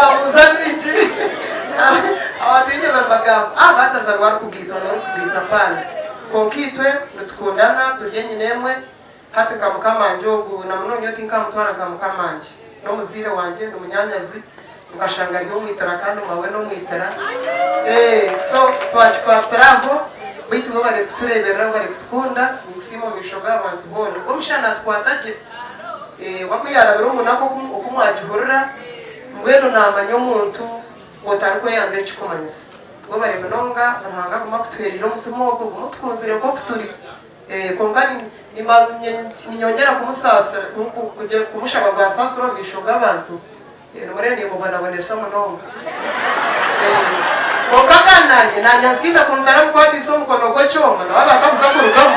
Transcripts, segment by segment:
Nibabuuza bingi. Abantu baingi bagamba, ah Baltazar we arikugaitwa n'orikugaitwa mpaana. Kwonka itwe nitukundana turi enyina emwe. Hati nka mukamangye ogu na munonga nyowe tinkamutwara nka mukamangye. N'omuzaire wangye, ni munyanyazi, nkashanga ari omwitira kandi maawe n'omwitira. So twakikwatura aho, beitu webare kutureeberera, webare kutukunda, ninkusiima omu maisho g'abantu boona. Ogwo omushaija natukwata gye, we ku yaarabire omu naku oku mwagihurira, mbwenu naamanya omuntu otarikweyamba ekikumanyisa. Webare munonga, Ruhanga agume akutuheereire omutima ogwo, ogume otukunzire nk'oku turi. Kwonka niinyongyera kumusaasira, kumushaba ngu ansaasire omu maisho g'abantu. Nimureeba niimubonabonesa munonga. Kwonka kandi naanye, naanye ansiime ku ntaramukwatiise omukono gw'ekyoma, nawe aba atakuza kurugamu.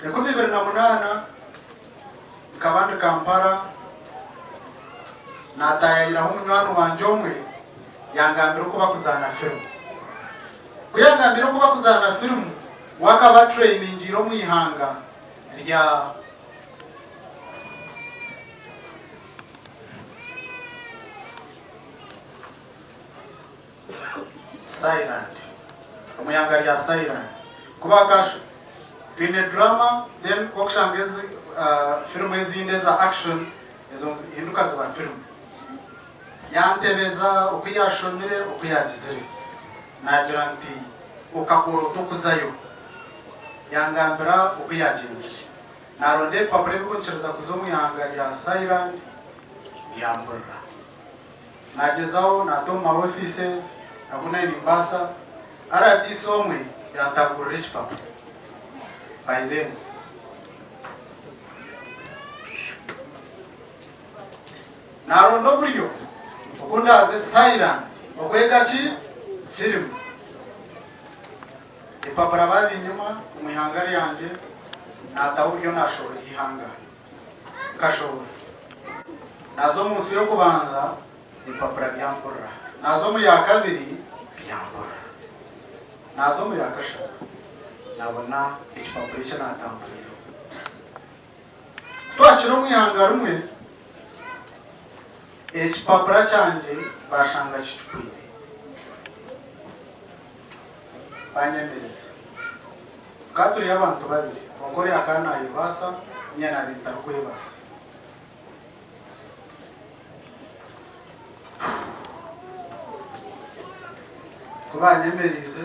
2008 Nkaba ndi Kampala naataayayiraho munywani wangye omwe yangambira oku bakuzaana firimu. Ku yangambiire oku bakuzaana firimu, we akaba atureyiningiire omu ihanga rya. Thailand, omu ihanga rya Thailand. Ku bakash twine drama then ku okushanga ezi firimu ezindi eza action ezo nizihinduka ziba firimu. Yantebeza oku yashomire oku yagizire. Nagira nti okakora ota okuzayo? Yangambira oku yagyenzire. Naronda ebipapura ebikunyikiriza kuza omu ihanga rya Thailand byamburira. Nagyezaho naata omu ma offices agu nayo nimbaasa, rdc omwe yantagurira ekipapura by then. Naronda oburyo oku ndaaze Thailand okwega ki? Firimu. Ebipapura babinyima omu ihanga ryangye naataho oburyo nashohora eihanga. Nkashohora. Naaza omu nsi y'okubanza, ebipapura byampurira. Naaza omu ya kabiri, byampurira. Naaza omu ya kashatu, naabona ekipapura eki naatamburiireho. Ku twahikire omu ihanga rimwe, ekipapura kyangye baashanga kicwire. Banyemereza. Tukaba turi abantu babiri, kwonka oriya akaba naayebaasa, niinye naabaire ntarikwebaasa. Ku baanyemereize,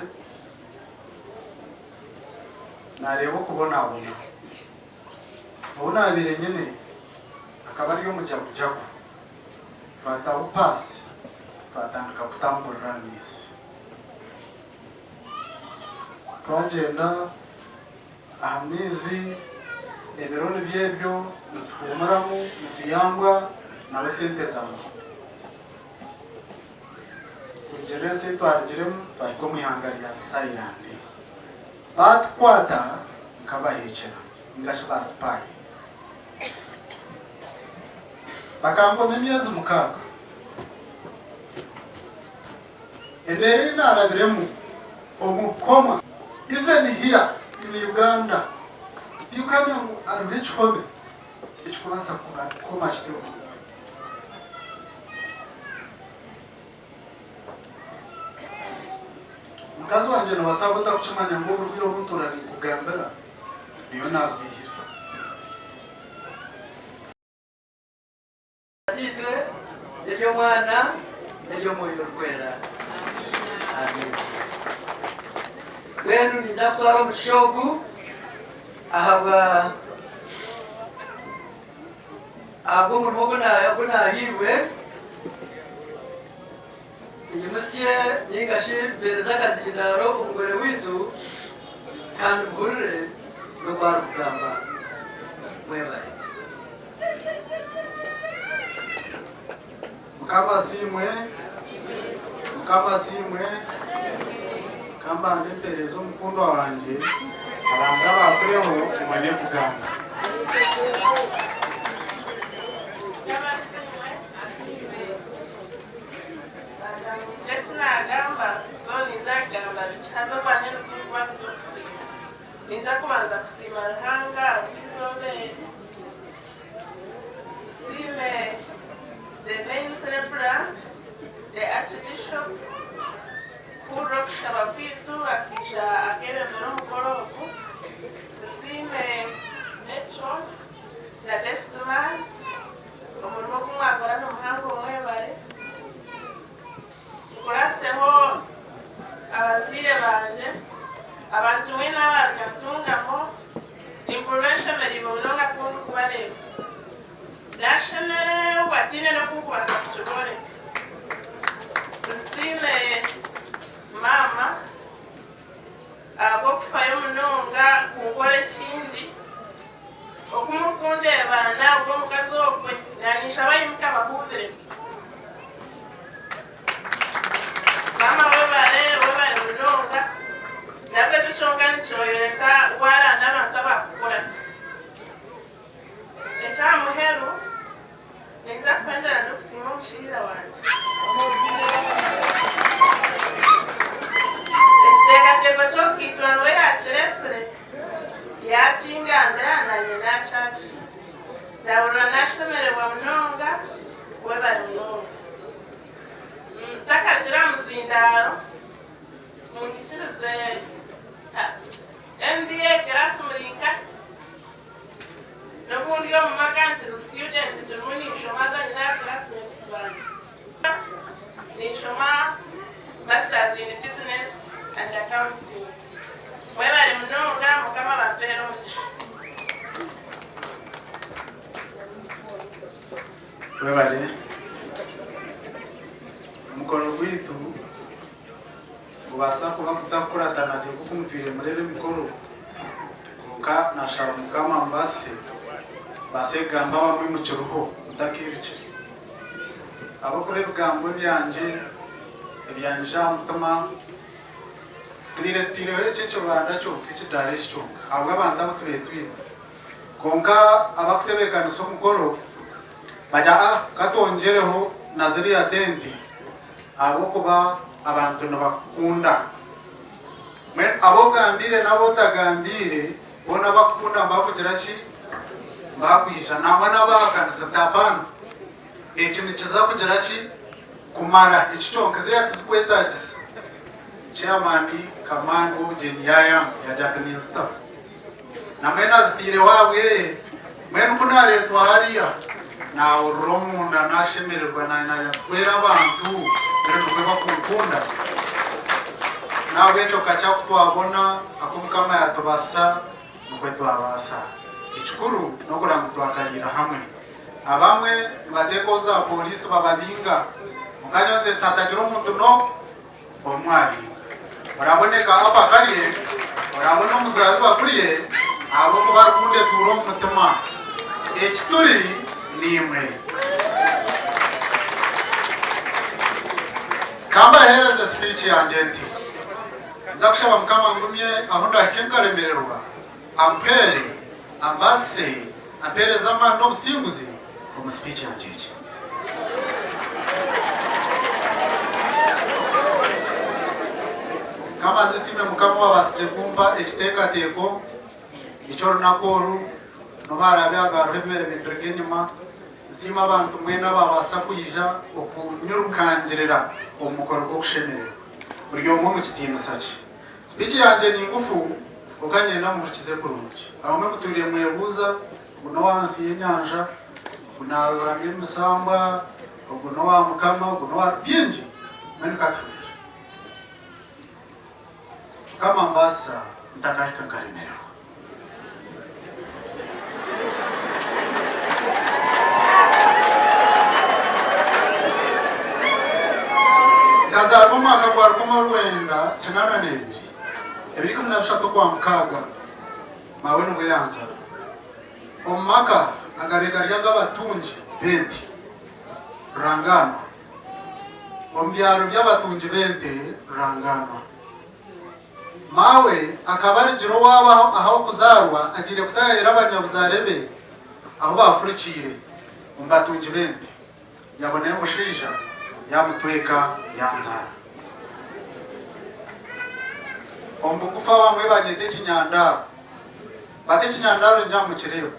naareeba okubonabona. Ou naabaire nyine akaba ari omujagujagu. Twataho paasi twatandika kutamburira aha maizi. Twagyenda aha maizi ebiro nibyo ebyo nituhuumuramu nituyambwa nawe sente zaahwa. Kurugiirira ensi ei twarugiremu twahika omu ihanga rya Thailand. Baatukwata nk'abaheekyera ninga shi ba sipaayi. Bakankoma emyezi mukaaga. Embeera ei naarabiremu omu kukoma even here in Uganda tikuhamya ngu hariho ekihome ekikubaasa kukoma kityo omuntu. Mukazi wangye noobaasa kuba otarikukimanya ngu oburwaire obu ntuura ninkugambira niyo naabwihire. Tataitwe, n'ery'Omwana, n'ery'Omwoyo Orikwera. Amiina. Mbwenu ninza kutwara omugisha ogu ahabwa ahabw'omurimo ogu ogu naahairwe, nyimutsye nainga shi mpeereze akazindaaro omugore waitu kandi muhurire n'oku arikugamba. Mwebare. Mukama asiimwe, Mukama asiimwe. Ka mbanze mpeereze omukundwa wangye abanze abaakureho mubone kugamba. Eki nagamba, so ninza kugamba bikye haza okwanye nikuba kuri okusiima. Ninza kubanza kusiima Ruhanga ahabw'eizooba eri. Nsiime the main celebrant, the Archbishop, kuhurira okushaba kwaitu akaija akeebembera omukoro ogu. Nsiime Matron na Best man, omurimo ogu mwakora ni muhango mwebare. Nkuraseho abazaire bangye, abantu mwena abaruga Ntungamo, nimpurira nshemereirwe munonga ku ndikubareeba. Nashemererwa tihaine n'oku nkubaasa kukibooreka. Nsiime maama ahabw'okufayo munonga kunkora ekindi. Oku murikundeeba naabwo omukazi ogwe, naninshaba aimuke abahuubire. Maama webare, webare munonga. Nabwo ekyo kyonka nikyoyoreka waraana abantu abakukurata. Ekyaha muheru, ninza kuhendera ndikusiima omushaija wangye. Ekiteekateeko ky'okugaitwa niwe yaakireetsire, yaakingambira naanye naakyakiira. Naahurira naashemererwa munonga, webare munonga. Ntakarugire aha muzindaaro, munyikirize MBA class muri nkahi? N'obu ndi omu maka nkiri student nkirimu ninshoma haza nyine aba classmates bangye. Ninshoma masters in business and accounting. Mwebare munonga Mukama abampeere omugisha. Webare. Omukoro gwaitu Gubaasa kuba gutakukuratana gye nk'oku mutwire mureeba emikoro, kwonka naashaba Mukama ambaasise mbaase kugamba abamwe mukiriho mutakairukire. Ahabw'okuba ebigambo ebyangye ebyanyija aha mutima tubaire tutaireho eki ekibanda kyonka, ekidaara eki kyonka ahabw'abantu abu tubaire twine. Kwonka abakutebeekanisa omukoro bagira ah ka twongyereho na ziriya tenti Ahabw'okuba abantu nibakukunda. Mbwenu abu ogambiire n'abu otagambiire, boona abakukunda nibakugira ki? Nibakwija. Nangwa n'abahakanisa nti hapana, eki nikiza kugira ki? Kumara. Eki kyonka ziriya tizikwetaagisa. Chairman Kamani w'obugyenyi yaayanga, yaagira ati ninzitaho. Na mbwenu azitaireho ahabweye. Mbwenu ku naareetwa hariya, naahurira omunda naashemererwa, naanye naagira nti abantu mbwenu nikwo bakunkunda. N'ahabw'ekyo kakye aku twabona, aku Mukama yaatubaasisa, nikwo twabaasa. Ekikuru n'okureeba ngu twakariira hamwe. Abamwe nibateekaho zaaporiisi bababinga, kwonka nyowe nze hatagira omuntu n'omwe Omwari oraboneka apa karye, orabona omuzabibu agurye, ahabw'okuba rukundo etuura omu mutima. Eki turi niimwe. Ka mbaheereze sipiiki yangye nti, Nza kushaba Mukama angumye ahu ndahike nkaremererwa, ampwere, ambaasise, ampeereze amaani n'obusinguzi omu sipiiki yangye egi. Kamanze nsiime Mukama owabaasize kumpa ekiteekateeko eky'orunaku oru, n'obu haraabe haaba hariho ebibaire binturuga enyima. Nsiime abantu mwena abaabaasa kwija okunyirukangirira omu mukoro gw'okushemererwa, buri omwe omu kitiinisa kye. Sipiiki yangye ni ngufu, kwonka niinyenda muhurikize kurungi. Abamwe mutwire nimwebuuza ngu n'ow'ahansi y'enyanja, ogu naaramya emisambwa, ogu n'owa Mukama, ogu n'owa bingi. Mbwenu ka tuhurire. Mukama ambaasisa ntakahika nkaremererwa. Nkazaarwa omwaka gwa 1982, 23 Okwamukaaga, maawe nibwo yanzaara. Omu maka agabaire gari ag'abatungi b'ente rurangaanwa. Omu byaro by'abatungi b'ente rurangaanwa. Maawe akaba arugire owaabo ah'okuzaarwa agiire kutayaayira abanyabuzaare be ahu baafurikiire omu batungi b'ente. Yaabonayo omushaija yaamutweka yanzaara. Omu bugufu abamwe banyeta ekinyandaaro. Bata ekinyandaaro ngira mukireebe.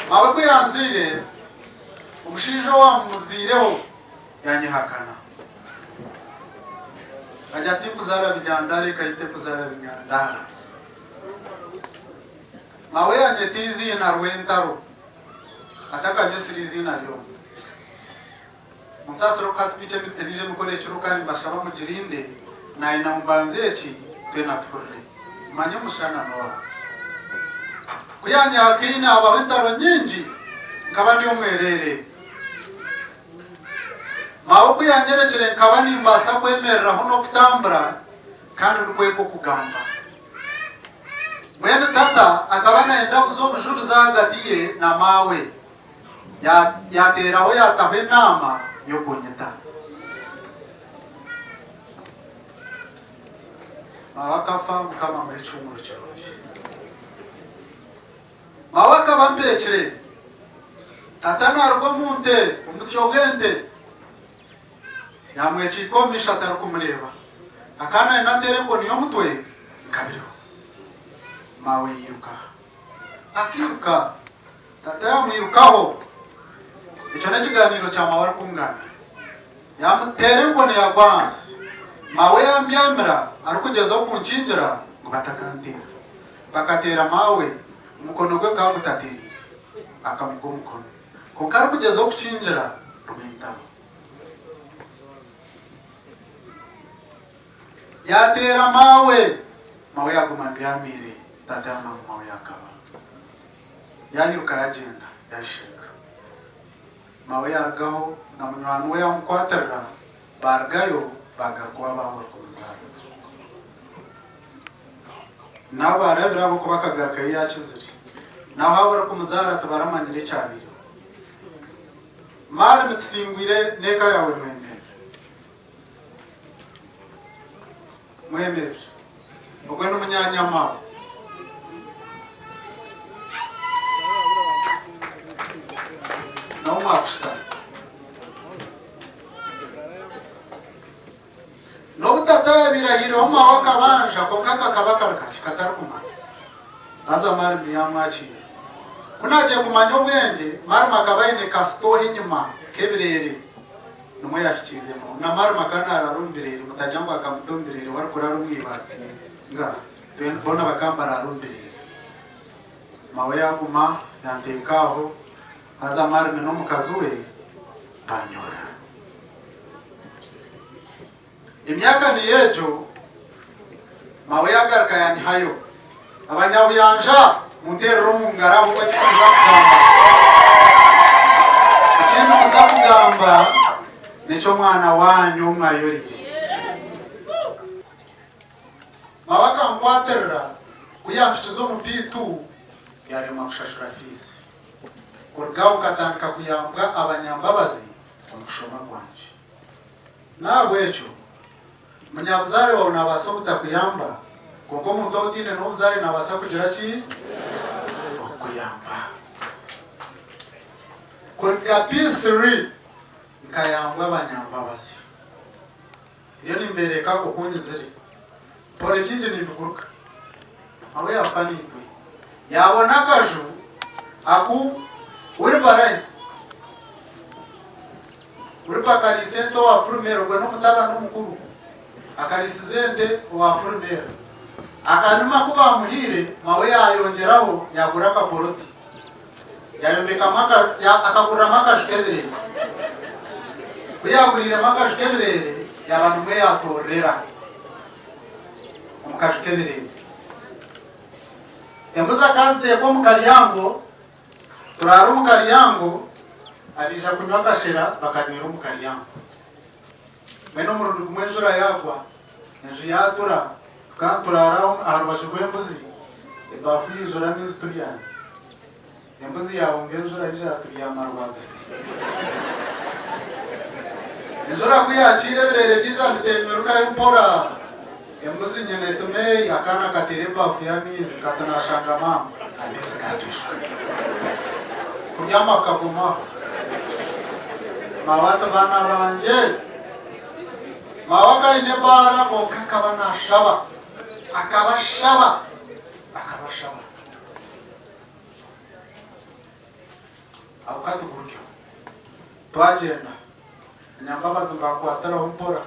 Maawe ku yanzaire, omushaija owaamuziireho yanyehakana. Agira ati, Tinkuzaara binyandaara, eka yaitu tekuzaara binyandaara. Maawe yanyeta eiziina Rwentaro, atakanyetsire eiziina ryona. Munsaasire okuha sipiiki endiijo emikoro ekiro kandi nimbashaba mugirinde, naayenda ngu mbanze eki twena tuhurire. Mumanye omushana n'oha. Ku yaanyehakaine habaho entaro nyingi, nkaba ndi omwereere. Maawe ku yaanyerekire nkaba nimbaasa kwemereraho n'okutambura kandi ndikwega okugamba. Mbwenu tata akaba naayenda kuza obujurizi ahagati ye na maawe. Yaateeraho yaataho enaama y'okunyita. Maawe akafa, Mukama amuhe ekihuumuro kirungi. Maawe akaba ampeekire. Tata naaruga omu nte, omu busyo bw'ente. Yaamwekiika omu maisho atarikumureeba. Akaba naayenda anteere enkoni y'omutwe nkabireho. Maawe yairuka. Akairuka. Tata yaamwirukaho. Ekyo n'ekigaaniiro kya maawe arikungambira. Yaamuteera enkoni yaagwa ahansi. Maawe yaambyamira arikugyezaho kunkingira ngu batakanteera. Bakateera maawe, omukono gwe gukaba gutatereire. Akamuga omukono. Kwonka arikugyezaho kukingira Rwentaro. Yaateera maawe. Maawe yaaguma ambyamiire. Tata yaamanya ngu maawe yaakaba. Yaayiruka yaagyenda yaashenga. Maawe yaarugaho na munywani we yaamukwatirira, baarugayo baagaruka owaabo ahu barikumuzaara. Naabo baarabire ahabw'okuba akagarukayo yaakizire. Naho ahu barikumuzaara tibaramanyire ekyabaireho. Maarimi tusingwire n'eka yaawe mwemerere. Mwemerere. Ogwe ni munyaanya maawe. Nawe mwakushutama. N'obu tata yabaire ahiireho maawe akabanja kwonka kakaba kari kakye katarikumara. Haza maarimi yaamwakiira. Ku naagiye kumanya obwengye, maarimi akaba aine kasitooho enyima k'ebireere. Nimwo yaahikiizemu. Na maarimi akaba naaraara omu bireere, mutagira ngu akamuta omu bireere we arikuraara omu ibaati. Ngaaha, boona bakaba nibaraara omu bireere. Maawe yaaguma yanteeka aho, haza maarimi n'omukazi we baanyorora. Emyaka niyo egyo, maawe yaagaruka yaanyihayo. Abanyabuyanja munteerere omu ngaro ahabw'okuba eki ndikuza kugamba, eki ndikuza kugamba n'eky'omwana waanyu ou mwayoreire. Maawe akankwatirira ku yampikize omu P2 yaaremwa kushashura fiizi. Kuruga aho nkatandika kuyambwa abanyambabazi omu kushoma kwangye. N'ahabw'ekyo, munyabuzaare waawe naabaasa obutakuyamba, kwonka omuntu ou otaine n'obuzaare naabaasa kugira ki? Okukuyamba. Kuruga P3 nkayambwa abanyambabazi. Ndiyo nimbeereka oku nyizire. Mpora ebingi nimbiguruka. Ahu yaafa naitwe. Yaabona akaju aku Wilbur Wilbur akariisa ente owa Furumera, ogwo n'omutabani omukuru. Akariisiza ente owa Furumera. Akanuma ku baamuhaire, maawe yaayongyeraho yaagura akaporoti. Yaayombekamu akaguriramu akaju k'ebireere. Ku yaaguriiremu akaju k'ebireere, yaaba nimwo yaatoorera omu kaju k'ebireere. Embuzi akaziteeka omu karyango, turaara omu karyango, abaija kunywa akashera bakanywera omu karyango. Mbwenu omurundi gumwe enjura yaagwa, enju yaatura, tukaba nituraara aha rubaju rw'embuzi, ebaafu yaijura amaizi tubyami. Embuzi yaahunga enjura yaija yaatubyama rwagati. Enjura ku yaakiire ebireere byaija nibitenyurukayo mpora. Embuzi nyina etuma akaana kateera ebaafu y'amaizi kati naashanga maama amaizi gaatwishuka. Kubyama kukagumaho. Maawe ati baana bangye, maawe akaba aine ebaara kwonka akaba naashaba. Akabashaba, akabashaba. Aho ka tugurukeho. Twagyenda, Nyambabazi mbakwatiraho mpora,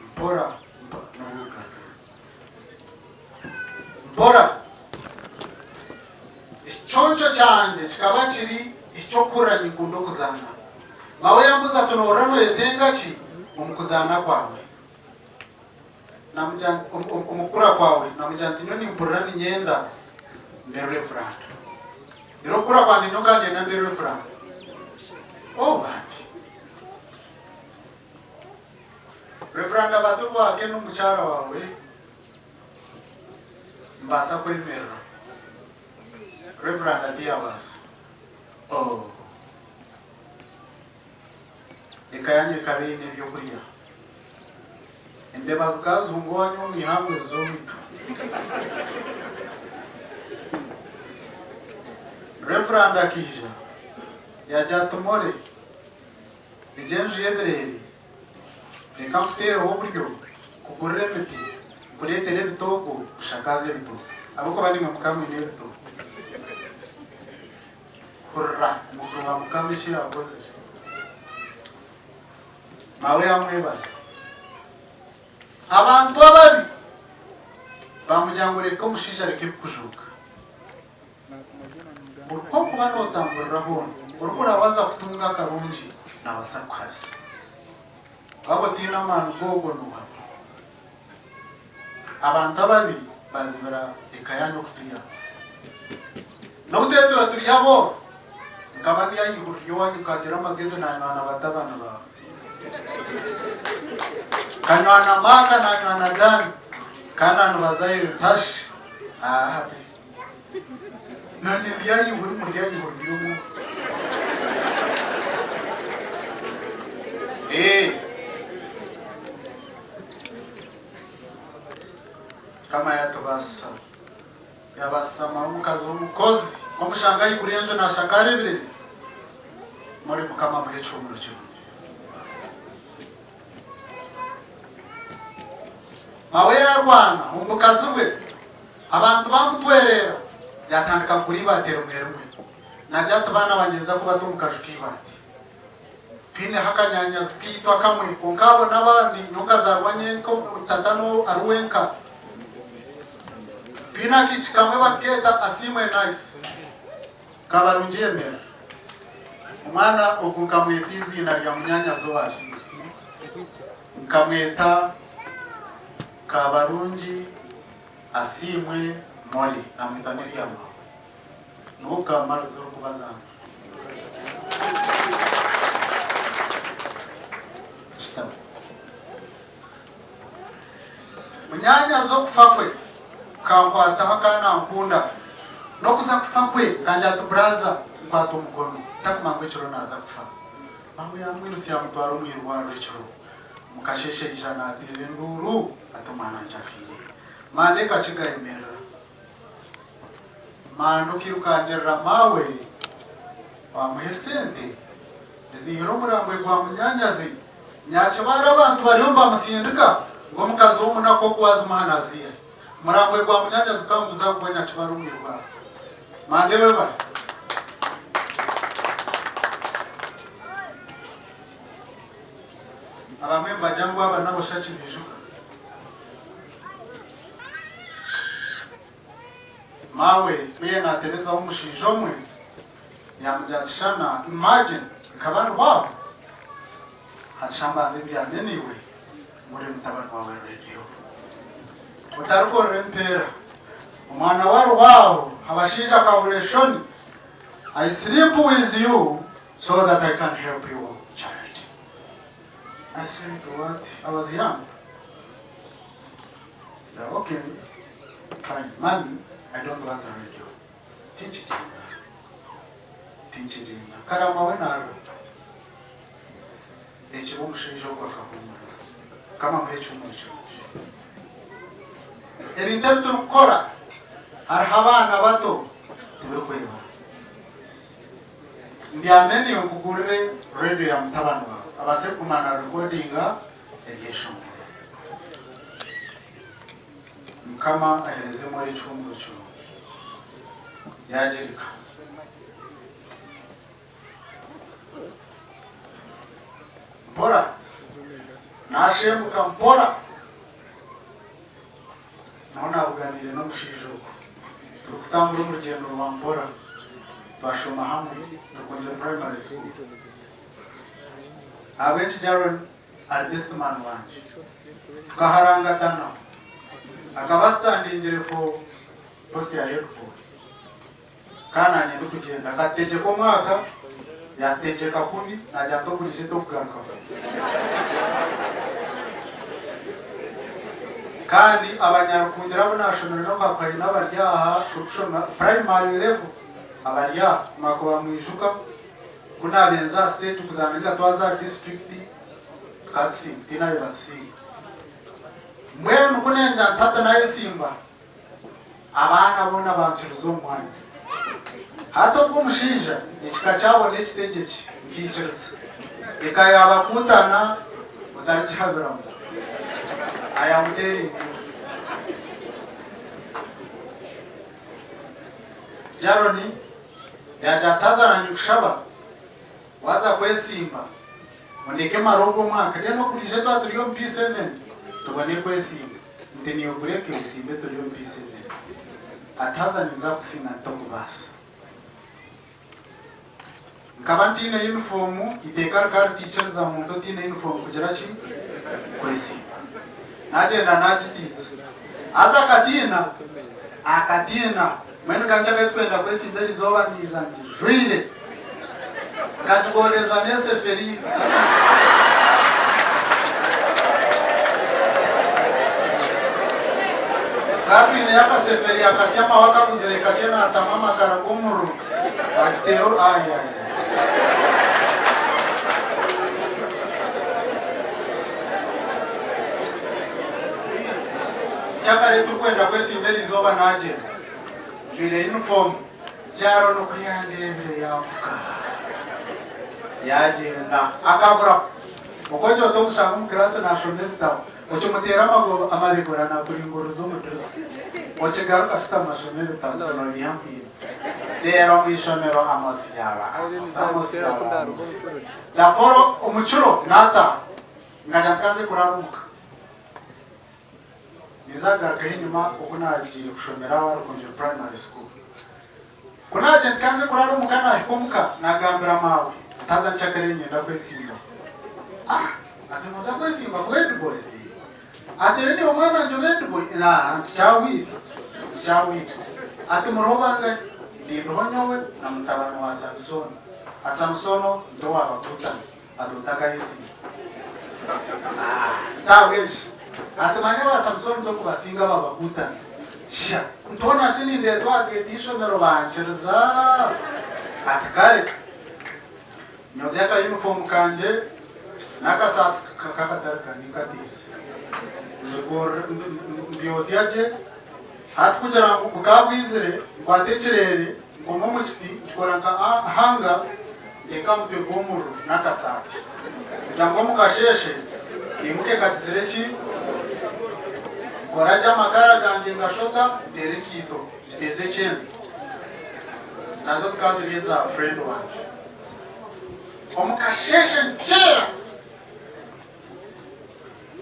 mpora, mpora, mpora. Ekiconco kyangye kikaba kiri eky'okuhurira ninkunda okuzaana. Maawe yambuuza ati, Nohurira noyetenga ki omu kuzaana kwawe? Namugira nti, Omu kukura kwawe? Namugira nti, Nyowe nimpurira niinyenda mbe Reverand. Reero okukura kwangye nyowe nkaba niinyenda mbe Reverand. Oh bambi! Reverand Abaturwake n'omukyara waawe. Mbaasa kwemerera? Reverand ati yabaasa. Oh. Eka yanyu ekaba eine ebyokurya. Embeba zikaba zihunga owanyu omu ihangwe ziza owaitu. Reverand akaija yagira ati More, egyo enju y'ebireere Reka nkuteereho oburyo, nkugurire emiti, nkureetere ebitogo, oshakaaze ebitogo. Ahabw'okuba naimwe mukaba mwine ebitogo. Hurira omuntu wa Mukama eki yaakozire. Maawe yaamwebaza. Abantu ababi baamugira ngu reka omushaija areke kukujuuka. Buri ku orikuba nootamburira hoona, orikuraba waaza kutunga akarungi naabaasa kukuhabisa. Waaba otaine amaani g'ogwo nooha? Abantu ababi bazibira eka yaanyu okutuya. N'obu twetura turi abooro, nkaba ndi aha ihuriro ry'owaanyu nkagira amagezi naanywana batabani baawe. Nkanywana Maaka naanywana Daani, kandi nibazayo Tashi. Aa hati. Nanye ndyayihura muryayihura ndi omu Eh. Mukama yatubaasisa yabaasisa mawe omukazi w'omukozi omushanga ahaiguru y'enju nashakaara ebirere muri Mukama amuhe ekihumuro kirungi. Mawe yarwana omu bukazi bwe Abantu baamutwereera, yaatandika kugura eibaati rimwe rimwe. Naagira ati, Baana bangye ninza kubata omu kaju k'eibaati. Twineho akanyaanyazi kaitu akamwe, kwonka abo n'abandi nyowe nkazaarwa nyenka, tata n'ou ari wenka. Twine akaishiki kamwe barikukeeta Asiimwe Nice. Kabarungi Emerah. Omwana ogu nkamweta eiziina rya munyaanyazi owaafiire. Nkamweta Kabarungi Asiimwe Molly namweta n'erya maawe. Niwe Kamariza orikubaza. Shutama. Munyaanyazi okufa kwe kukankwataho akaba nankunda. N'okuza kufa kwe akangira ati buraza nkwata omukono ntakumanya ngu ekiro naaza kufa. Maawe yaamwirutsya yaamutwara omu irwariro ekiro. Omu kasheeshe yaija naateera enduuru ati omwana wangye afiire. Manda ekakigayemerera. Manda okairukangirira maawe waamuha esente eziihire omurambwe gwa munyaanyazi. Nyakibaare abantu bariyo nibamutsindika ngu omukazi w'omunaku ogu waazimuha naaziiha. Omurambwe gwa munyaanyazi gukaba niguza kugwa Nyakibaare omu irwariro. Manda ewebare. Abamwe nibagira ngu aba n'aboshaki biijuka. Maawe ku yabaire naatebezaho omushaija omwe, yaamugira ati, Shana, imagine, nkaba ndi waawe, hati sha mbanze mbyame naiwe, ngurire mutabani waawe reediyo. Otarikorera empeera. Omwana we ari waawo, abashaija akabura eshoni, I sleep with you so that I can help your child. I said, what? I was young. Yeah, okay. Fine. Mommy, I don't want a radio. Tinkigyenda. Tinkigyenda. Karama we naruga. Ekiba omushaija ogwo akahumura. Mukama amuhe ekihumuro kirungi. Ebintu ebi turikukora hariho abaana bato tibirikwebara. Mbyame naiwe nkugurire radio ya mutabani waawe abaase kuguma na recordinga ebyeshongoro. Mukama. Mukama ahereze Molly ekihumuro kirungi. Yaagireka. Mpora. Naashembuka mpora. Naho naabuganiire n'omushaija ogwo. Turikutambura omu rugyendo rwa mpora. Twashoma hamwe Rukungiri Primary School. Ahabw'enki Jaron ari best man wangye? Tukaharangatana. Akaba asitandingire for post ya head boy. Ka naanye ndikugyenda. Akatutegyeka omwaka, yaatutegyeka kubi, naagira nti okurije tokugarukaho. Kandi abanyarukungira abu naashomire n'oku haine abari aha turikushoma primary level abari aha mwakuba mwijuka ku naabaire nza aha stage kuzaana ninga twaza aha district tukaba tusinga tihaine abaire batusinga. Mbwenu ku nengira nti hati nayesimba Abaana boona bankiriza omu mwanya. Hati ogwo omushaija ekika kyabo n'ekitegyeki, nkaikiriza. Eka yaabakuutana otarigihabiramu. I am telling you. Jaroni yaagira ati, Haza na ninkushaba waaza kwesimba ondeke mare ogwo omwaka, then oguriije twaba turi omu P7 tubone kwesimba. Nti niiwe gureke oyesimbe turi omu P7. Ati haza ninza kukusinga nti tokubaasa. Nkaba ntaine yunifoomu, eiteeka rikaba ritaikiriza muntu otaine yunifoomu kugira ki? Kwesimba. Nagyenda nagitiiza. Haza akatiina, akatiina. Mbwenu ka nkyakaye tukwenda kwesimba erizooba naija ngijwaire. Nkagigoreza n'eseferiya. Tukaba twineyo akaseferiya kasya amahwa akakuzire kakye naatamu amakara g'omuriro naagiteera oru ayi ayi. Kyakare turikwenda kwesimba erizooba naagyenda njwaire yunifoomu. Jaron ku yandeebire yanfuka yaagyenda akabura. Okogira oti omushanga omu kiraasi naashoma ebitabo, okimuteera amabegura naakuringuririza omu dirisa. Okigaruka ashutama ashoma ebitabo oti noobiiha nkwine. Reero omu ishomero Amos yaaba Amos, Amos yaaba Amos. Therefore omu kiro naataaha nkagira nti kanze kuraara omuka. Ninza kugarukaho enyima oku naagiire kushomera aho aha Rukungiri Primary School. Ku naagiire nti kanze kuraara omuka naahika omuka naagambira maawe nti haza nkyakare niinyenda kwesimba. Ah! Ati nooza kwesimba kuba headboy? Eeh. Ati reero niiwe omwana wangye obe headboy? Aaha nti kyahwire, nti kyahwire. Ati muriho bangahi? Nti ndiho nyowe na mutabani wa Samisooni. Ati Samisooni ogu? Nti owa Bakuutana. Ati otakayesimba. Ntabweki. Ati manya ba Samusoni tokubasinga babakuutana. Sha ntoona shi nindeetwa aha geeti y'eishomero bankiriza. Ati kare. Nyozya aka uniform kangye n'akasaati k'akatare kangye nkatiirize. Mbyozya gye. Hati kugira ngu bukaba bwizire nkwata ekireere nkoma omu kiti nkikora nka hanger nteeka aha mutwe gw'omuriro n'akasaati kugira ngu omu kasheeshe kaimuke kagizire ki? Nkora gye amakara gangye ngashota nteera enkaito ngiteeza ekyenda nazo zikaba ziri eza friend wangye. Omu kasheeshe nkyera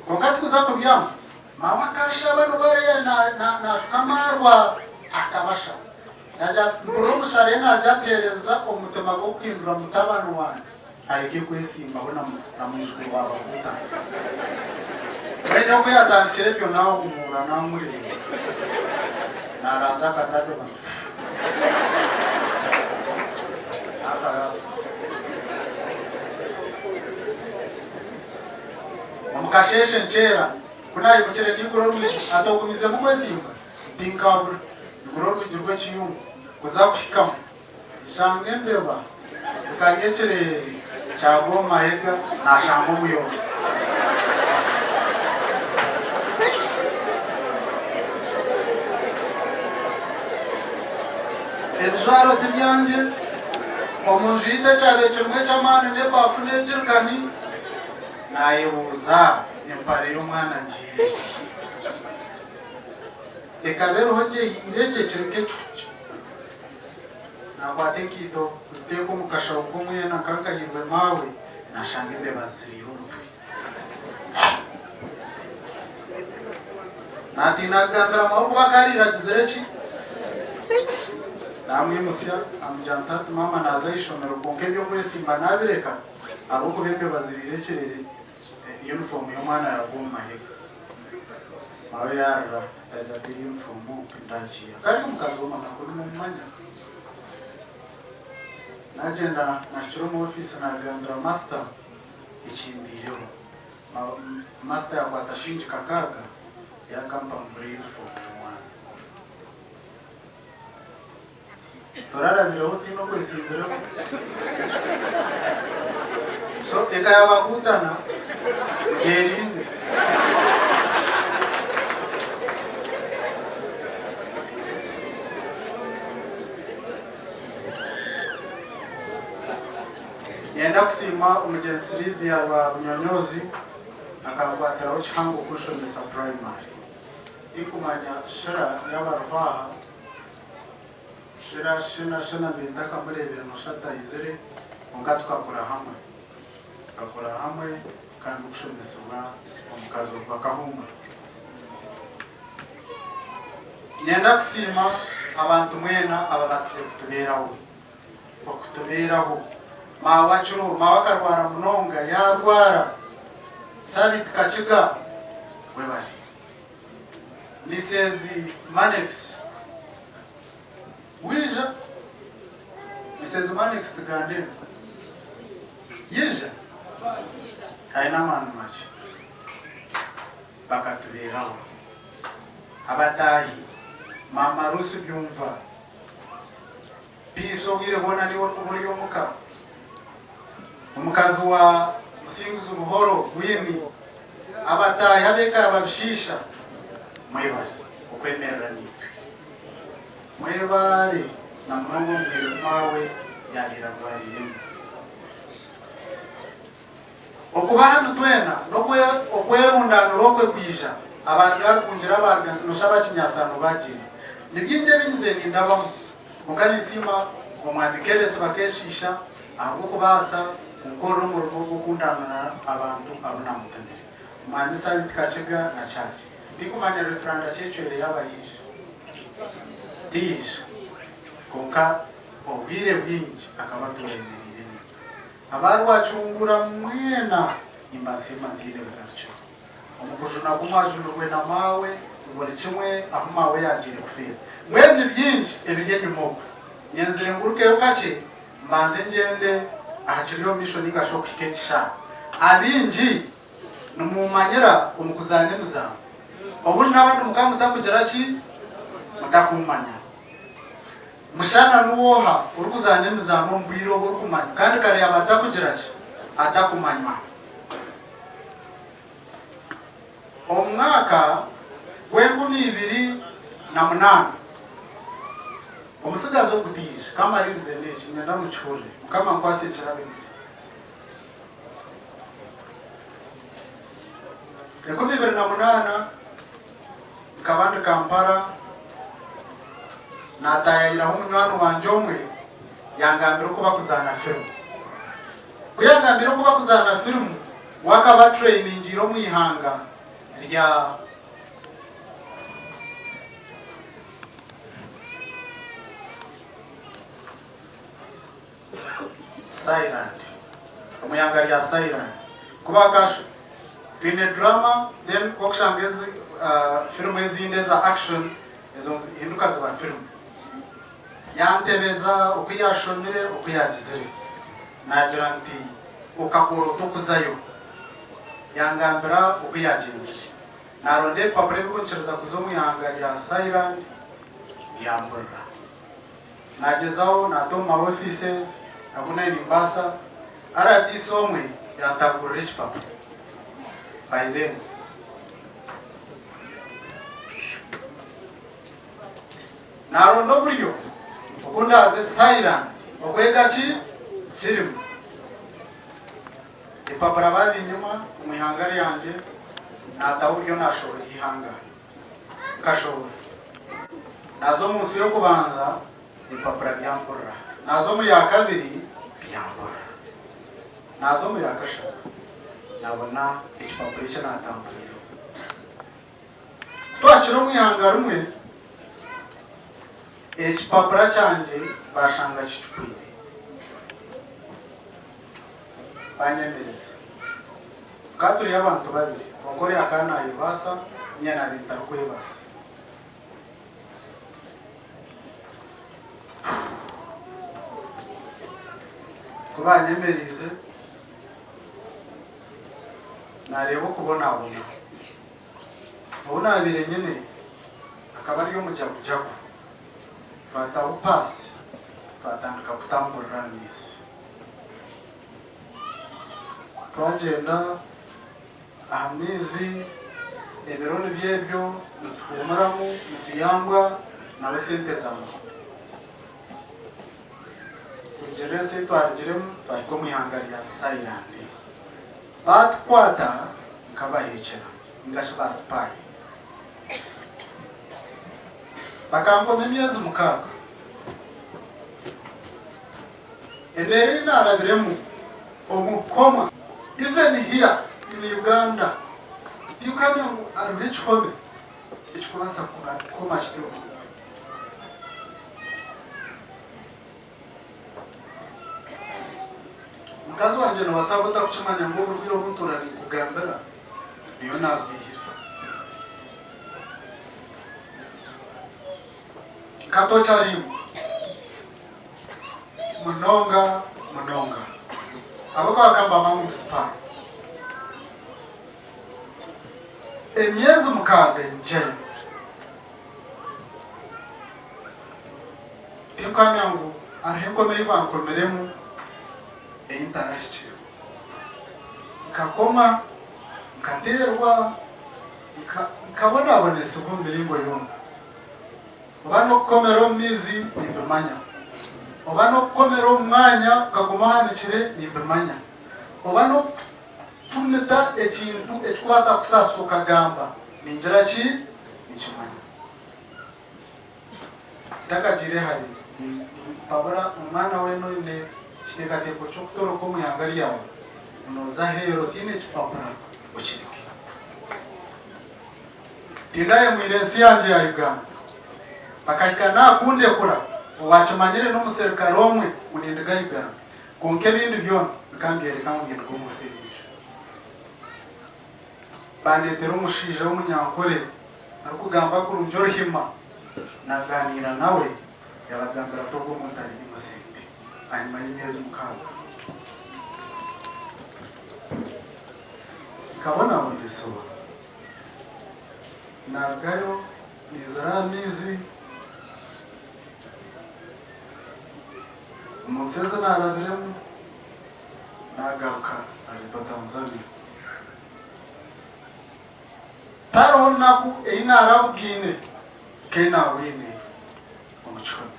Kwonka tikuza kubyama. Maawe akashaba nibwo ariyo nashuka amaarwa akabashaba. Yaagira ati, Mpurira omushara ei naagira ateereza omutima gw'okuhindura mutabani wangye areke kwesimbaho na mwijukuru wa Bahuta. Mbwenu oku yaatandikire ebyo naahumuura naamureeba naaranzya akatadoma. Naakaraasa. Omu kasheeshe nkyeera, ku naayimukire naigura orwigi, ati, Ogumizemu kwezimba? Nti, Nkabura. Nyigura orwigi rw'ekiyungu kuza kuhikamu, nshanga embeba zikarya ekireere kyagwa omu mahega, naashanga omuyonga. Ebijwaro ti byangye. Omu nju yaitu ekyabaire kirimu eky'amaani n'ebaafu n'egirikani. Naayebuuza, Empare y'omwana ngiire hi? Ekaba eriho gye ehiire gye kiri nk'ekihuki. Naakwata enkaito nziteeka omu kashaho k'omwenda nkaba nkahairwe maawe, naashanga embeba ziriire omutwe. Naatiina kugambira maawe kuba akaariire agizire ki? Naamwimutsya naamugira nti hati maama naaza aha ishomero kwonka eby'okwesimba naabireka ahabw'okuba embeba ziriire ekirere yunifoomu y'omwana yaagwa omu mahega. Maawe yaarira yaagira ati yunifoomu tindagiiha. Akaba ari omukazi w'omunaku nimumumanya. Naagyenda naahikire omu ofiisi naagambira masita ekimbaireho. Masita yaakwata shingi kakaaga yaagampa ngure yunifoomu y'omwana. Torarabireho otaine okwesimbireho. So eka ya Bakutana gyerinde. Nyenda kusiima omugyenzi Sylvia wa Bunyonyozi akankwatiraho kihango kunshomesa primary. Tinkumanya Shira yaaba ariho aha. Shira Shina Shina mbe ntakamureebire nosha atayizire kwonka tukakura hamwe. Tukakura hamwe kandi ndikushomesibwa omukazi ogwo akahumura. Niinyenda kusiima abantu mwena ababasize kutubeeraho. Okutubeeraho. Maawe akiriho, maawe akarwara munonga yaarwara. Sabiiti Kakiga webare. Misezi Manex wija Misezi Manex tugambire yija ayine amaani makye bakatubeeraho abataahi maama Rusi Byumva Peace obwire bwona niiwe orikuba ori omuka omukazi wa Musinguzi Buhoro Winnie abataahi ab'eka ya Babishiisha mwebare okwemerera naitwe mwebare na munonga omu bwire bu maawe yaabaire arwariiremu. Okuba hanu twena n'okwerundaanira okwe kwija, abaruga Rukungiri abaruga nosha abakinyasano bagyenda. Ni bingi ebi nyize nindabamu, kwonka ninsiima Omwami Keresi Bakeshiisha ahabw'okubaasa kunkorera omurimo gw'okundaanira abantu abu naamutumire. Omwami Sabiti Kakiga na Church. Tinkumanya Reveranda Kyecwere yaaba yaija. Tiyaija. Kwonka obwire bwingi akaba atuura ayemereire naitwe. Abarwacungura mwena nimbasiima ntaine bugarukiro. Omu kujuna ku mwajunirwe na maawe buri kimwe ahu maawe yaagiire kufeera. Mbwenu ni bingi ebiri enyima okwe. Nyenzire ngurukeyo kakye mbanze ngyende aha kiri omu maisho nainga shi okuhika egi shaaha. Abaingi nimummanyira omu kuzaana emizaano. Obundi n'abandi mukaba mutakugira ki? Mutakummanya. Mushana niwe oha orikuzaana emizaano omu bwire obu orikumanywa kandi kare yaaba atakugira ki? Atakumanywa. Omu mwaka gw'enkumi ibiri na munaana, omutsigazi ogu taija. Ka mmaririze n'eki, niinyenda mukihurire. Mukama ankwase nkirabe gye. 2008 Nkaba ndi Kampala naataayayiraho munywani wangye omwe yangambira oku bakuzaana firimu. Ku yangambiire oku bakuzaana firimu, we akaba atureyiningiire omu ihanga rya Thailand, omu ihanga rya Thailand. Ku bakash twine drama then ku okushanga ezi firimu ezindi eza action ezo nizihinduka ziba firimu. Yantebeza oku yashomire oku yagizire. Nagira nti okakora ota okuzayo? Yangambira oku yagyenzire. Naronda ebipapura ebikunyikiriza kuza omu ihanga rya Thailand byamburira. Nagyezaho naata omu ma offices agu nayo nimbaasa, rdc omwe yantagurira ekipapura by then. Naronda oburyo oku ndaaze Thailand okwega ki? Firimu. Ebipapura babinyima omu ihanga ryangye, naataho oburyo nashohora eihanga. Nkashohora. Naaza omu nsi y'okubanza, ebipapura byamburira. Naaza omu ya kabiri, byamburira. Naaza omu ya kashatu, naabona ekipapura eki naatamburiireho. Ku twahikire omu ihanga rimwe, ekipapura kyangye baashanga kicwire. Banyemereza. Tukaba turi abantu babiri, kwonka oriya akaba naayebaasa, niinye naabaire ntarikwebaasa. Ku baanyemereize, naareeba okubonabona. Ou naabaire nyine akaba ari omujagujagu. Twataho paasi twatandika kutamburira aha maizi. Twagyenda aha maizi ebiro nibyo ebyo nituhuumuramu nituyambwa nawe sente zaamara. Kurugiirira ensi ei twarugiremu twahika omu ihanga rya Thailand. Baatukwata nk'abaheekyera ninga shi baasipaayi. Bakankoma emyezi mukaaga. Embeera ei naarabiremu omu kukoma, even here in Uganda, tikuhamya ngu hariho ekihome ekirikubaasa kukoma kiti omuntu. Mukazi wangye noobaasa kuba otarikukimanya ngu oburwaire obu ntuura ninkugambira niyo naabwihire. Nkatokyarimu munonga munonga ahabw'okuba bakamba ngu ndi sipaayi. Emyezi mukaaga njayo. Tinkuhamya ngu hariho enkoma ei bankomiremu ei ntarahikireho. Nkakoma, nkateerwa, nkabonabonesibwa omu miringo yoona. Oba n'okukomera omu maizi, nimbimanya. Oba n'okukomera omu mwanya okaguma ohanikire, nimbimanya. Oba n'okucumita ekintu ekirikubaasa kukusaasisa okagamba, ningira ki? Ninkimanya. Ntakagiire hare, nimpabura omwana weena oine ekiteekateeko ky'okutoroka omu ihanga ryawe, nooza aheeru otaine kipapura, okireke. Tindahemwire ensi yangye ya Uganda. Bakahika n'aha kundekura, owaakimanyire n'omuserukare omwe ngu ninduga Uganda. Kwonka ebindi byona bikambyoreka ngu ninduga omu nsi endiijo. Bandeetera omushaija w'Omunyankore arikugamba kurungi Oruhima, nagaaniira nawe yabagambira ati ogwo omuntu ari innocent ahanyima y'emyezi mukaaga. Nkabonabonesibwa narugayo naizira aha maizi, omu nsi ezi naarabiremu naagaruka nareetwa Tanzania. Tihariho naku ei naarabugaine nk'ei naabwine omu kihome.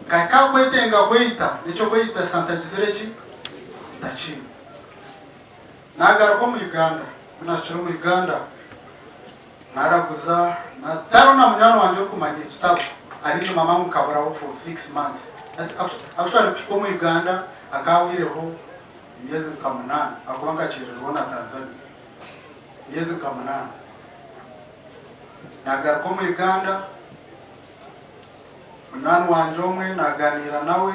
Nkahika aha kwetenga kweita, n'eky'okweitisa ntagizire ki? Ntakiine. Naagaruka omu Uganda, ku naahikire omu Uganda, naaraguza, tihariho na munywani wangye orikumanya ekitabo, ari enyima mangu nkaburaho for six months. Actually kuhika omu Uganda hakahweireho emyezi nka munaana ahakuba nkakyererwaho na Tanzania. Emyezi nka munaana. Naagaruka omu Uganda, munywani wangye omwe naaganiira nawe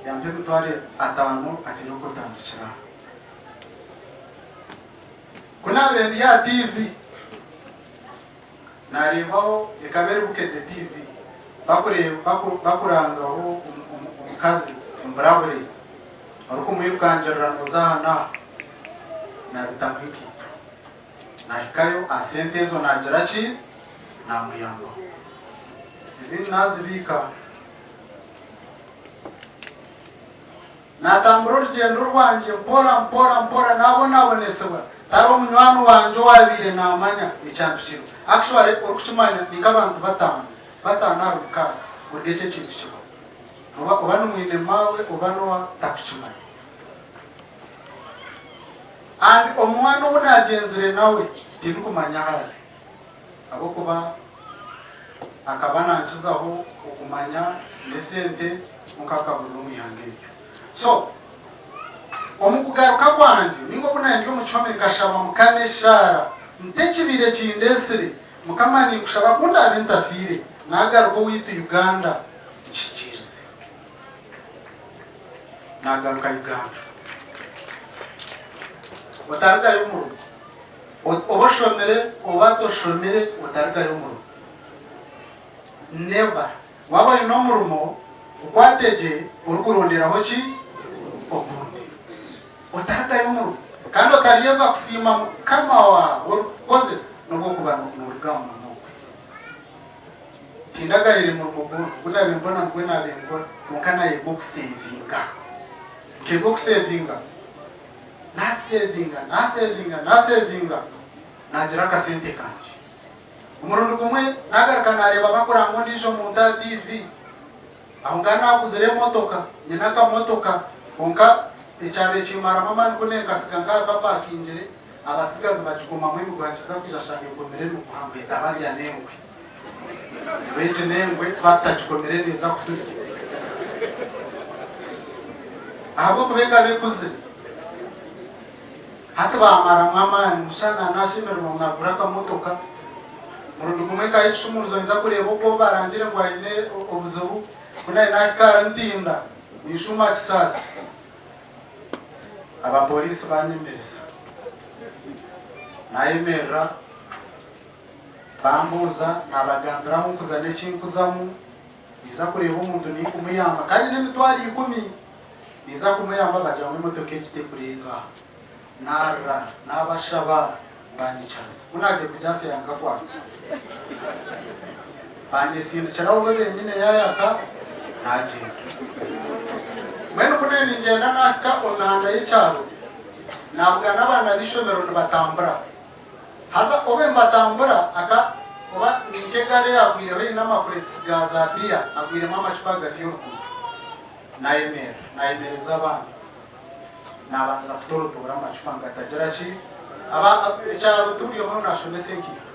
yampa emitwaro ataano ati irooko otandikire aha. Ku naabaire ndi aha tiivi, naareebaho ekaba eri Bukedde TV, bakurangaho omukazi omurabure orikumwirukangirira nooza aha n'aha, naabitamu enkaito. Naahikayo aha sente ezo naagira ki? Naamuyambaho. Ezindi naazibiika. Naatambura orugyendo rwangye mpora mpora mpora naabonabonesibwa. Tihariho munywani wangye owaabaire naamanya ekyampikirwe. Actually orikukimanya ni nk'abantu bataano, bataano ahari mukaaga kuruga ekyo ekintu kibaho. Oba oba ni mwine maawe oba n'owa takukimanya. And omwana ou naagyenzire nawe tindikumanya ahu ari ahabw'okuba. Akaba nankizaho okumanya n'esente kwonka akaburira omu ihanga eryo. So, omu kugaruka kwangye ninga obu nari ndi omu kihome nkashaba Mukama eshaara nti ekibaire kindesire, Mukama ninkushaba ku ndaabe ntafiire nagaruka owaitu Uganda nkihikiirize. Nagaruka Uganda. Otarugayo omurimo. Oba oshomire oba toshomire otarugayo omurimo. Never. Waaba oine omurimo gukwate gye orikuronderaho ki? Ogundi. Otarugayo omurimo. Kandi otaryebwa kusiima mukama waawe orikukukozesa n'obu orikuba nooruga aha murimo gwe. Tindagayire murimo gwona, ogu naabaire mbona nigwo naabaire nkora kwonka naayega okuseevinga. Nkeega okuseevinga, naaseevinga, naaseevinga, naaseevinga, naagira akasente kangye. Omurundi gumwe naagaruka naareeba bakuranga ondiijo muntu aha tiivi. Aho nkaba naaguzire emotoka, nyine akamotoka, kwonka ekyabaire kimmaramu amaani ku nenkasiga nk'aha kapakingire, abatsigazi bagikomamu emiguha nkiza kwija nshanga egomire emiguha ngu etabarya n'engwe. Ngu egi n'engwe twaba tutagikomire neeza kuturya. Ahabw'okuba ekaba ekuzire. Hati baamaramu amaani, mushana naashemererwa ngu naagura akamotoka. Murundi gumwe nkaha ekishumuruzo ninza kureeba oku ou baarangire ngu aine obuzibu, ku nari naahika ahari Ntinda ninshuuma Kisaasi, abapooriisi baanyemereza. Naayemerera baambuuza, naabagambira ahu nkuza n'eki nkuzamu, ninza kureeba omuntu ninkumuyamba kandi n'emitwaro ikumi. Ninza kumuyamba bagira ngu emotoka egi tekurenga aha. Narira, nabashaba banyikiriza. Ku nagiire kugyasa yanga kwaka. Banyesindikiraho bo benyine yayaka nagyenda. Mbwenu ku nari ningyenda nahika omu mihanda y'ekyaro, nabugana abaana b'eishomero nibatambura. Haza obe nibatambura aka oba nk'egaari eyagwireho eine amakureetisi ga za biya agwiremu amacupa ahagati y'oruguuto. Nayemerera, nayemereza abaana, nabanza kutorotoora amacupa ngu gatagira ki, aba, ekyaro ti buri omwe nashomesa enkaito.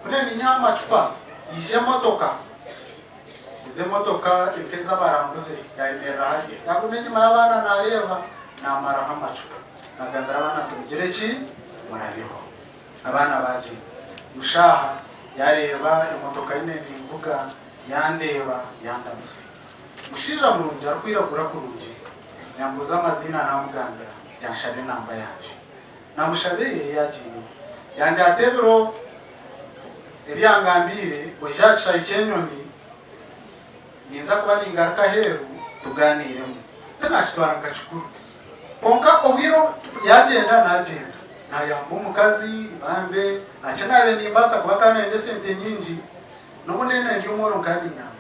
Ku naninyiha amacupa, haija emotoka, ezi emotoka nk'ezabarambuzi yayemerera hariya, yaguma enyima y'abaana nareeba, namaraho amacupa. Nagambira abaana nti mugire ki, murabeho. Abaana bagyenda. Mushaaha yareeba emotoka ei ninvuga, yandeeba, yandamutsya. Mushaija murungi arikwiragura kurungi yambuuza amaziina namugambira yanshaba enamba yangye. Namushaba eye yagiineho. Yangira ati ebiro ebi yangambiire oije aha kishaayi ky'enyonyi ninza kuba ningaruka aheeru tugaaniiremu. Tinakitwara nka kikuru. Kwonka obwire obu yagyenda nagyenda nayamba omukazi bambe eki naabaire nimbaasa kuba nkaba nayenda esente nyingi n'obu nari ndi omworo nkaba ninyamba.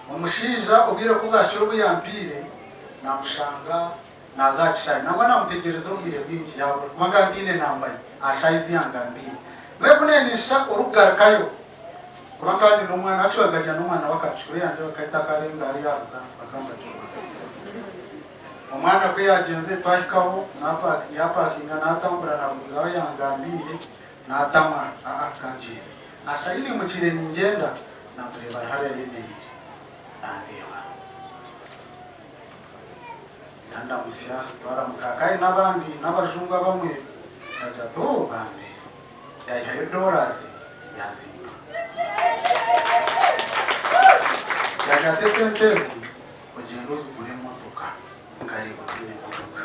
Omushaija obwire ku bwahikire obu yampiire, naamushanga naaza aha kishaayi. Nangwa naamutegyereza obwire bwingi yaabura kuba nkaba ntaine namba ye aha shaaha ezi yangambiire. Mbwenu ku naabaire ninshisha orikugarukayo, kuba nkaba nyine omwana, actually nkagira n'omwana w'akapiki ku yangye bakahita akarenga hariya aha Ruzaana bakaba nibagira omwana. Omwana ku yaagyenzire twahikaho, yaapakinga naatambura naagumizaho ahu yangambiire, naatamwa, aa kangyende. Aha shaaha ei naimukiire ningyenda, Namureeba ari hariya ayemereire nandeeba. Yandamutsya twaramuka kandi n'abandi n'abajungu abamwe yagira ati ooh bambe yayihayo dollars yazimpa. Yagira ati esente ezi ogyende ozigure emotoka nkareeba otaine motoka.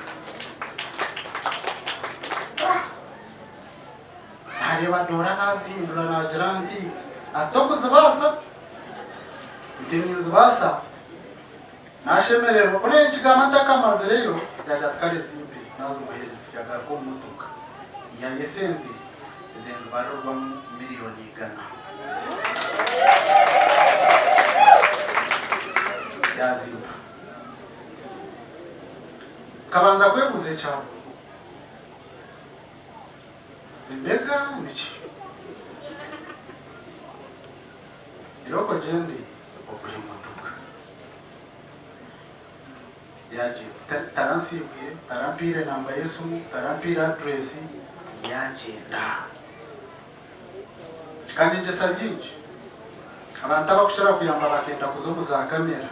Naareeba Dora naazihindura naagira nti, Ati okuzibaasa? Nti, Ninzibaasa. Naashemererwa. Ku naikigamba ntakamazireyo, yaagira ati, Kare zimpe. Naazimuheereza. Yaagaruka omu motoka. Yaihayo esente eze nizibarirwamu miriyoni igana. Yaazimpa. Nkabanza kwebuuza ekyaba. Embega niki? Irooko ogyende ogure emotoka. Yaagyenda. Taransiibwire, tarampiire namba y'esimu, tarampiire address, yaagyenda. Kikanyegyesa bingi. Abantu abakukira kuyamba bakenda kuza omu za kamera,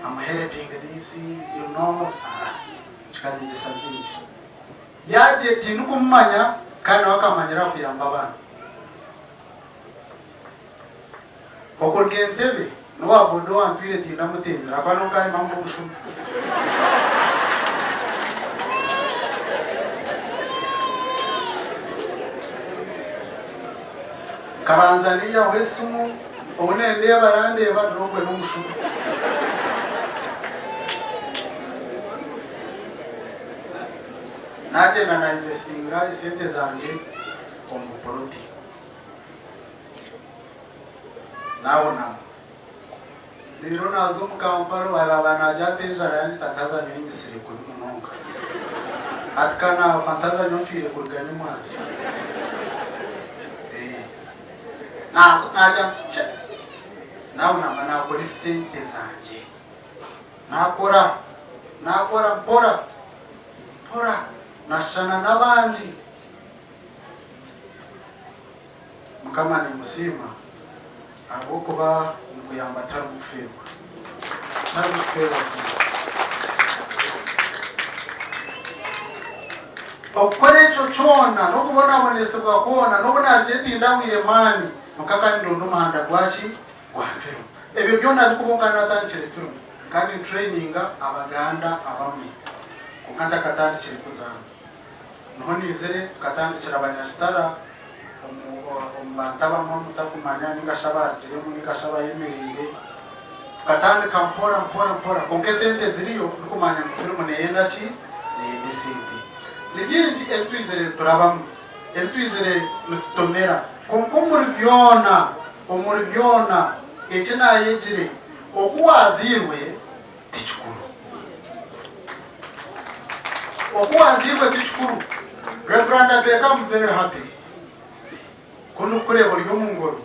I'm helping this, you know, ah, kikanyegyesa bingi. Yaagye tindikumumanya kandi nawe akammanyira aha kuyamba abaana. Okuruga Entebbe n'owa boda owantwire tindamutembire ahakuba n'obu nkaaremamu n'obushuma. Nkabanza niihaho esimu, ou nendeeba yandeeba reero ogwe n'omushuma. Naagyenda na investinga esente zangye omu bupoloti. Naahunama. Reero naaza omu Kampala baaba naagira ati enjara yanyita ntaza nyowe nyitsire kubi munonga. Ati ka naafa ntaza nyowe nfiire kuruga nyimwazo. Naaza naagira nti kye naahunama naakora esente zangye. Naakora, naakora mpora mpora nashushana n'abandi. Mukama nimusiima ahabw'okuba nikuyamba tiharimu kufeerwa. Tiharimu kufeerwa kumwe. Okukora ekyo kyona n'okubonabonesibwa kwona n'obu naarugye tindahwire maani, kwonka kandi ndonda omuhanda gwaki? Gwa firimu. Ebyo byona bikuba nkaba naatandikire firimu nkaba nintureyininga Abaganda abamwe kwonka ntakatandikire kuzaana. Niho naizire nkatandikira Abanyakitara omu bantu abamwe mutakumanya ninga shi abarugiremu ninga shi abayemereire. Tukatandika mpora mpora mpora kwonka esente ziriyo ndikumanya ngu firimu neyenda ki? Neyenda esente. Ni bingi ebi twizire niturabamu, ebi twizire nitutomera kwonka omuri byona, omuri byona eki nayegire oku wazairwe ti kikuru. Oku wazairwe ti kikuru. Rev. Abeka am very happy ku ndikukureeba ori omu ngoro.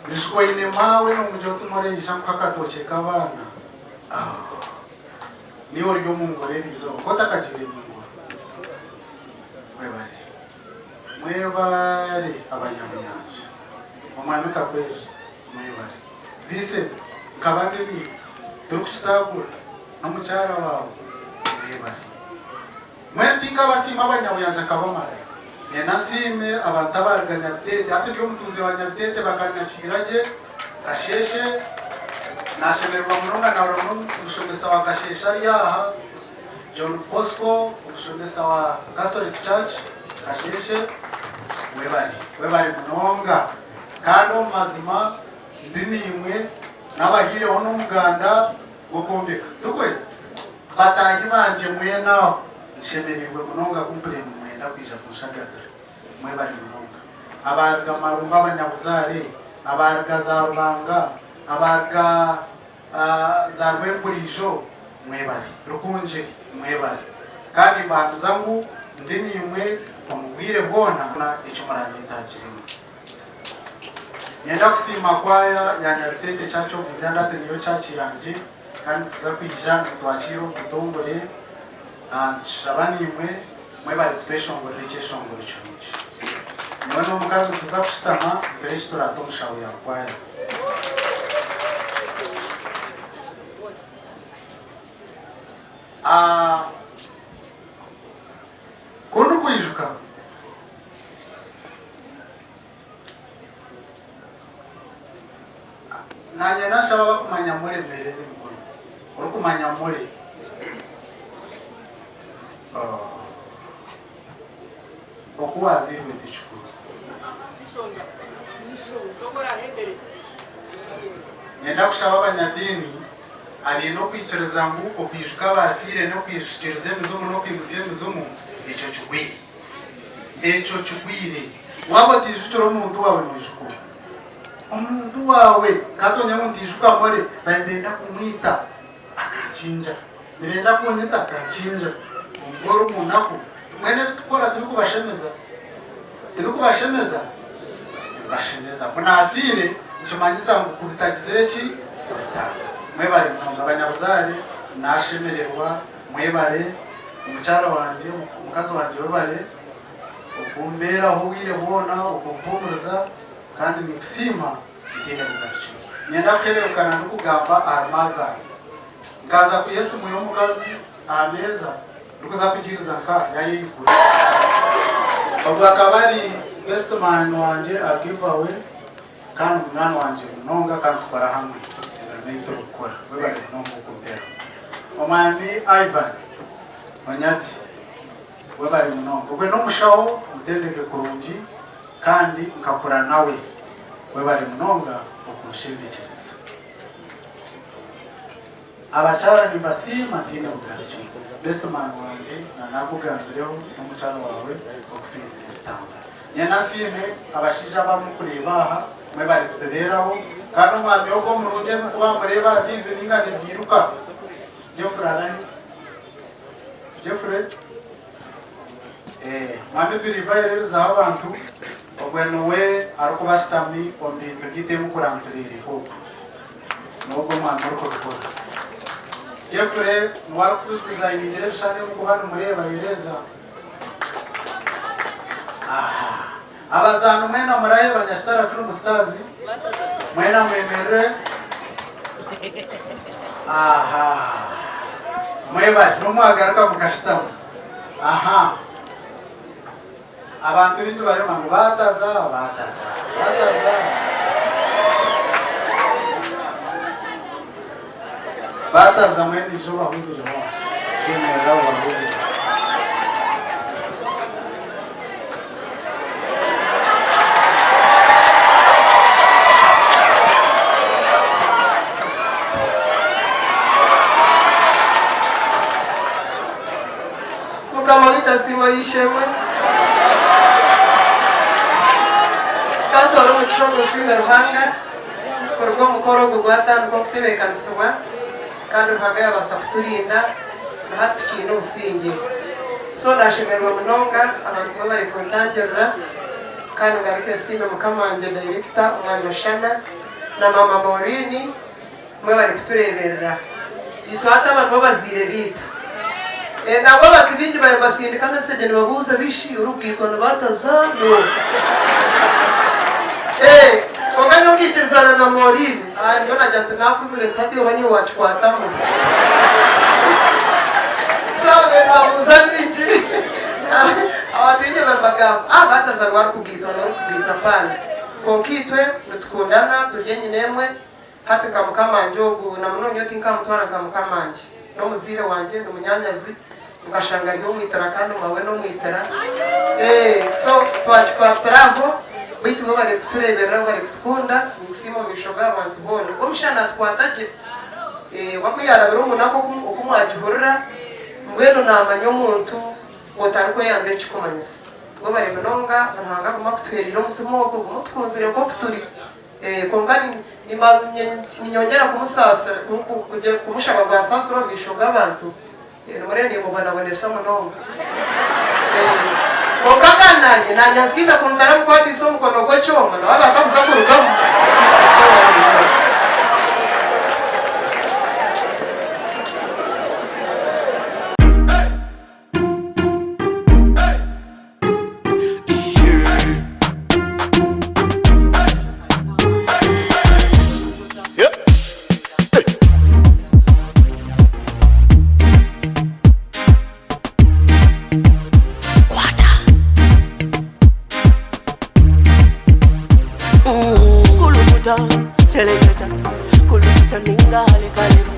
Nyijuka oine maawe nomugira oti More nyija nkuhe akatookye k'abaana. Niiwe ori omu ngoro eriizooba ku otakagiire mu ngoro. Mwebare. Mwebare abanyabunyanja. Omwami Kakwera. Mwebare. Vincent, nkaba ndi niiwe, torikukitaagura, n'omukyara waawe. Mwebare. Mbwenu tinkabasiima abanyabuyanja nkabamara. Nyenda nsiime abantu abaruga Nyabiteete. Hati ndi omutuuze wa Nyabiteete bakanyakiira gye. Kasheeshe nashemererwa munonga naroora n'omushomesa wa Kasheeshe ari aha, John Bosco, omushomesa wa Catholic Church Kasheeshe. Mwebare. Mwebare munonga. Kandi omu mazima ndi naimwe, nabahaireho n'omuganda gw'okwombeka. Tikwe? Bataahi bangye mwena aho, nshemereirwe munonga ku mpuriire nimwenda kwija kunshagatira. Mwebare munonga. Abaruga Marungu abanyabuzaare, abaruga za Rubanga, abaruga za Rwempuriijo, mwebare. Rukungiri, mwebare. Kandi mbahamiza ngu ndi naimwe omu bwire bwona eki muranyetagiremu. Niinyenda kusiima kwaya ya Nyabiteete Church of Uganda ati niyo church yangye kandi nituza kwija nitwakiira omu butongore. Nitushaba naimwe mwebare kutweshongorera ekyeshongoro kirungi. Nyowe n'omukazi nituza kushutama turebe eki turaate omu shaho ya kwaya. Ku ndikwijuka. Nanye nashaba abakumanya More muhereze emikono. Orikumanya More. Oh. Oku wazairwe tikikuru. Nyenda kushaba abanyadiini abaine okwikiriza ngu okwijuka abaafiire n'okwijukiriza emizimu n'okwimutsya emizimu ekyo kigwire. Ekyo kigwire. Waaba otaijukire omuntu waawe noijuka oha? Omuntu waawe. Ka tongye ngu ntiijuka More, baabaire nibenda kumwita akankingira. Nibenda kunyita akankingira. Omugore omu naku. Mbwenu ebi tukukora tibikubashemeza? Tibikubashemeza? Nibibashemeza. Ku naafiire, nikimanyisa ngu ku bitagizire ki? Kubita. Mwebare munonga banyabuzaare, naashemererwa. Mwebare. Omukyara wangye, omukazi wangye webare okumbeeraho obwire bwona, okumpuumuriza kandi ninkusiima. Ntaine bugarukiro. Niinyenda kuhereerukana ndikugamba ahari maazaara. Nkaza kwiha esimu y'omukazi aha meeza ndikuza kugiiriza nka yaayeyigura. Ogwo akaba ari best man wangye aha give away kandi munywani wangye munonga kandi tukora hamwe emirimo ei turikukora. Webare munonga okumpeeraho. Omwami Ivan Onyati webare munonga. Ogwe n'omushaho omutendeke kurungi kandi nkakura nawe. Webare munonga okunshendekyereza. Abakyara nimbasiima ntaine bugarukiro. Best man wangye na nakugambireho n'omukyara wawe oku twizire kutambura. Nyena nsiime abashaija abamukureeba aha mwebare kutubeeraho kandi omwami ogu omurungi ahu mukuba nimureeba aha TV ninga nibyiruka. Geoffrey arahi? Geoffrey? Eh, mwami Believer yererizaho abantu ogwe niwe arikuba ashutami omu bintu byaitu ebi mukurantureereho ogu. N'ogwo omwami orikubikora. Geoffrey niwe arikutudizayiningira ebishushani ebi mukuba nimureeba yereza. Aha. Abazaani mwena murahe Banyakitara Film Stars mwena mwemerere. Aha. Mwebare n'omwagaruka mukashutama. Aha. Abantu baingi barema ngu baataza, baataza, baataza. Baataza mwena ija obahubireho. Shemerera obahubire. Mukama waitu asiimwe ow'eishe-emwe. Ka tware omugisha ogu nsiime Ruhanga kuruga omukoro ogu gwatandika okutebeekanisibwa kandi Ruhanga yaabaasa kuturinda na hati tukiine obusingye. So naashemererwa munonga abantu mwebare kuntangirira kandi ngaruke nsiime mukama wangye dayirekita Omwami Oshana na maama Maureen Mwebare kutureeberera. Itwe hati aba nibo bazaire baitu. Nangwa abantu baingi baabaire nibasindika mesegi nibabuuza bishi orikugaitwa nibataza no. Kwonka nyowe nkaikirizana na Maureen, nyowe naagira nti naakuzire nti hati oba niiwe waakikwatamu. So baabaire nibabuuza bingi, abantu baingi baabaire nibagamba, Baltazar niwe arikugaitwa, niwe arikugaitwa apaana. Kwonka itwe nitukundana turi enyina emwe. Hati nka mukamangye ogu, na munonga nyowe tinkamutwara nka mukamangye. N'omuzaire wangye, ni munyanyazi, nkashanga ari omwitira kandi maawe n'omwitira. Eh, so twakikwatira aho, beitu bo bari kutureeberera, bo bari kutukunda, ninkusiima omu maisho g'abantu boona. Ogwo omushaija naatukwata gye. Eh, we ku yaarabire omu naku oku oku mwagihurira, mbwenu naamanya omuntu otarikweyamba ekikumanyisa. Webare munonga, Ruhanga agume akutuheerire omutima ogwo, ogume otukunzire nk'oku turi. Kwonka niinyongyera kumusaasira, kumushaba ngu ansaasire omu maisho g'abantu. Nimureeba niimubonabonesa munonga. Kwonka kandi naanye naanye ansiime ku ntaramukwatiise omukono gw'ekyoma nawe aba atakuza kurugamu. Kulukuta, seleketa, kulukuta ninga halekaleba.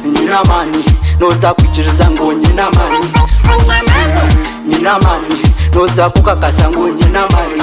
Nyine amaani noza kwikiriza ngu nyine amaani Nyine amaani noza kukakasa ngu nyine amaani.